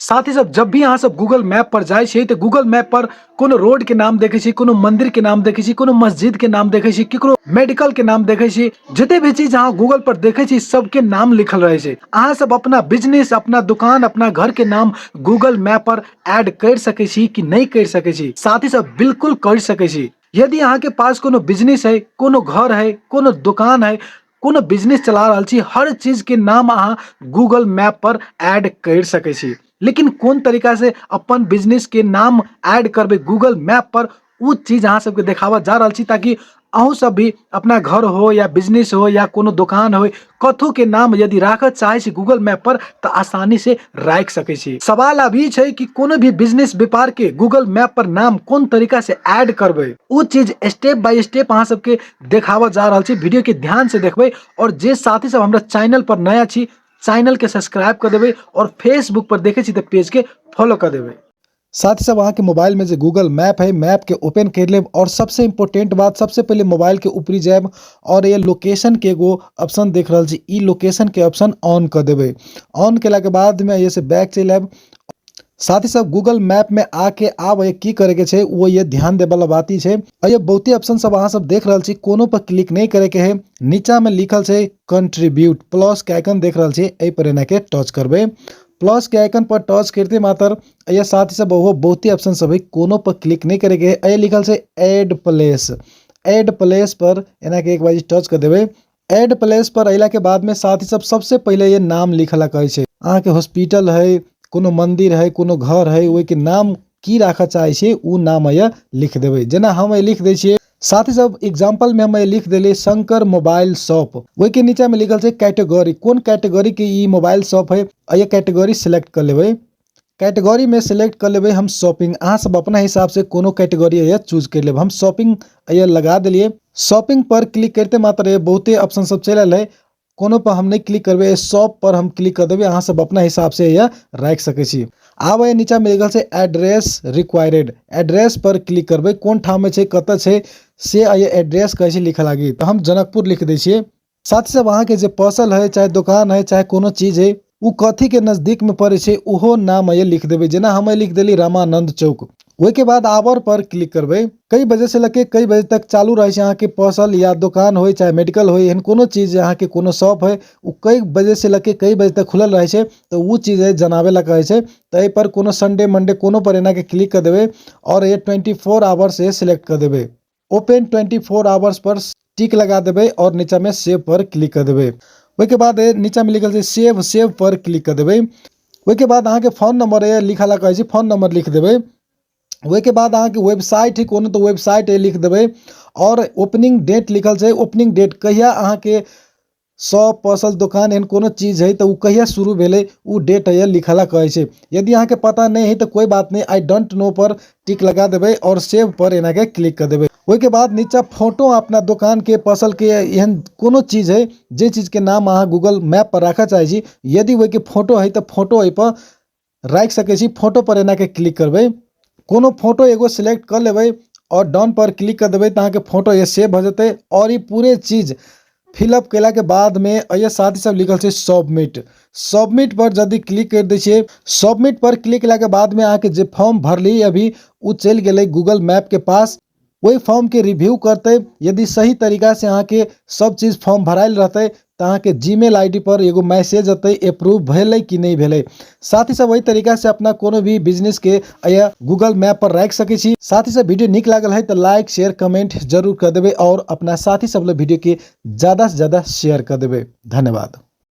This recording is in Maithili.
साथी सब, जब भी अहाँ सब गूगल मैप पर जाइ छियै तऽ गूगल मैप पर कोनो रोड के नाम देखै छी, कोनो मंदिर के नाम देखै छी, कोनो मस्जिद के नाम देखै छी, केकरो मेडिकल के नाम देखै छी। जते भी चीज अहाँ गूगल पर देखै छी, सबके नाम लिखल रहै छै। अहाँ सब अपना बिजनेस, अपना दुकान, अपना घर के नाम गूगल मैप पर ऐड कर सकै छी कि नहि कर सकै छी? साथी सब, बिल्कुल कर सकै छी। यदि अहाँ के पास कोनो बिजनेस है, कोनो घर है, कोनो दुकान है, कोनो बिजनेस चला रहल छी, हर चीज के नाम अहाँ गूगल मैप पर ऐड कर सकै छी। लेकिन कोन तरीका से अपन बिजनेस के नाम ऐड करबै गूगल मैप पर, उ चीज अहाँ सबके देखाबऽ जा रहल छी, ताकि अहूँ सब भी अपना घर हो या बिजनेस हो या कोनो दुकान हो, कथू के नाम यदि राखऽ चाहै छी गूगल मैप पर, तऽ आसानी से राखि सकै छी। सवाल अब ई छै कि कोनो भी बिजनेस, व्यापार के गूगल मैप पर नाम कोन तरीका से ऐड करबै। उ चीज स्टेप बाय स्टेप अहाँ सबके देखाबऽ जा रहल छी। वीडियो के ध्यान से देखबै और जे साथी सब हमरा चैनल पर नया छी, चैनल के सब्सक्राइब कर देबै और फेसबुक पर देखै छी तऽ पेज के फॉलो कर देबै। साथ ही सब, अहाँके मोबाइल में जे गूगल मैप है, मैप के ओपन कर लेब और सबसे इम्पोर्टेंट बात, सबसे पहले मोबाइल के ऊपरी जायब और ये लोकेशन के एगो ऑप्शन देख रहल छी, ई लोकेशन के ऑप्शन ऑन कर देबै। ऑन केला के बाद में ये से बैक चलि आयब। साथ ही सब, गूगल मैप में आके आब ये की करे के छै, वो ये ध्यान देवे वाला बात ही छै। और ये बहुते ऑप्शन सब अहाँ सब देख रहल छी, कोनो पर क्लिक नहीं करे के है। नीचा में लिखल छै कंट्रीब्यूट, प्लस के आइकन देख रहल छी, एहि पर एना के टच करबै। प्लस के आइकन पर टच करते मात्र यह साथ ही सब बहुते ऑप्शन सब है, कोनो पर क्लिक नहीं करे के है। एहि लिखल छै एड प्लेस, एड प्लेस पर एना के एक बार टच कर देबै। एड प्लेस पर अयला के बाद में साथ ही सब, सबसे पहले ये नाम लिखला कहै छै। अहाँके हॉस्पिटल है, कोनो मंदिर है, कोनो घर है, ओहिके नाम की राखऽ चाहै छियै, ओ नाम ये लिख देबै। जेना हम लिख दै छियै, साथ ही सब, एग्जाम्पल में हम लिख देलियै शंकर मोबाइल शॉप। ओहिके नीचा में लिखल छै कैटेगरी, कोन कैटेगरी के ई मोबाइल शॉप है, ये कैटेगरी सिलेक्ट कर लेबै। कैटेगरी में सिलेक्ट कर लेबै हम शॉपिंग। अहाँ सब अपना हिसाब से कोनो कैटेगरी ये चूज कर लेब। हम शॉपिंग ये लगा देलियै। शॉपिंग पर क्लिक करते मात्र ये बहुते ऑप्शन सब चलि आयल है। कोनो पर हम नहीं क्लिक करबै, शॉप पर हम क्लिक कर देबै। अहाँ सब अपना हिसाब से यह राखि सकै छी। आब एहि नीचा में लिखल छै एड्रेस रिक्वायर्ड, एड्रेस पर क्लिक करबै। कोन ठाम छै, कतऽ छै, से एहि एड्रेस कहै छै लिखऽ लागी, तऽ हम जनकपुर लिख दै छियै। साथ ही सब, अहाँके जे पसल है, चाहे दोकान है, चाहे कोनो चीज है, ओ कथी के नजदीक में पड़ै छै, ओहो नाम ये लिख देबै। जेना हम लिख देली रामानंद चौक। ओहिके बाद आवर पर क्लिक करबै। कई बजे से लके कई बजे तक चालू रहै छै अहाँके पसल या दोकान होइ, चाहे मेडिकल होइ, एहन कोनो चीज, अहाँके कोनो शॉप है, ओ कई बजे से लके कई बजे तक खुलल रहै छै, तऽ ओ चीज जनाबै लए कहै छै। तऽ एहि पर कोनो संडे मंडे कोनो पर एनाके क्लिक कर देबै और ये 24 आवर्स ये सिलेक्ट कर देबै। ओपन 24 आवर्स पर टिक लगा देबै और नीचा में सेव पर क्लिक कर देबै। ओहिके बाद नीचा में लिखल छै सेव, सेव पर क्लिक कर देबै। ओहिके बाद अहाँके फोन नंबर लिखऽ ला कहै छै, फोन नंबर लिख देबै। ओहिके बाद अहाँके वेबसाइट है कोनो, तऽ वेबसाइट लिख देबै। और ओपनिंग डेट लिखल छै, ओपनिंग डेट कहिया अहाँके शॉप, पसल, दोकान, एहन कोनो चीज है, तऽ ओ कहिया शुरू भेलै, ओ डेट है लिखऽ ला कहै छै। यदि अहाँके पता नहि है तऽ कोइ बात नहि, I don't know पर टिक लगा देबै और सेव पर एनाके क्लिक कर देबै। ओहिके बाद नीचा फोटो अपना दोकान के, पसल के, एहन कोनो चीज है, जे चीज के नाम अहाँ गूगल मैप पर राखऽ चाहै छी, यदि ओहिके फोटो है तऽ फोटो एहिपर राखि सकै छी। फोटो पर एनाके क्लिक करबै, कोनो फोटो एगो सिलेक्ट कऽ लेबै और डन पर क्लिक कर देबै, तऽ अहाँके फोटो ये सेव भऽ जेतै। और ई पूरे चीज फिलअप केलाके बादमे एहि साथ ही सब लिखल छै सबमिट। सबमिट पर यदि क्लिक करि दै छियै, सबमिट पर क्लिक केलाके बादमे अहाँके जे फॉर्म भरली अभी, ओ चलि गेलै गूगल मैपके पास। ओहि फॉर्मके रिव्यू करतै। यदि सही तरीका से अहाँके सब चीज फॉर्म भरायल रहतै, तऽ अहाँके जीमेल I D पर एगो मैसेज एतै, अप्रूव भेलै कि नहि भेलै। साथ ही सब, ओहि तरीका से अपना कोनो भी बिजनेस के या गूगल मैप पर राखि सकै छी। साथ ही सब, वीडियो नीक लागल है तऽ लाइक, शेयर, कमेंट जरूर कर देबै और अपना साथी सब लग वीडियो के ज़्यादा से ज़्यादा शेयर कर देबै। धन्यवाद।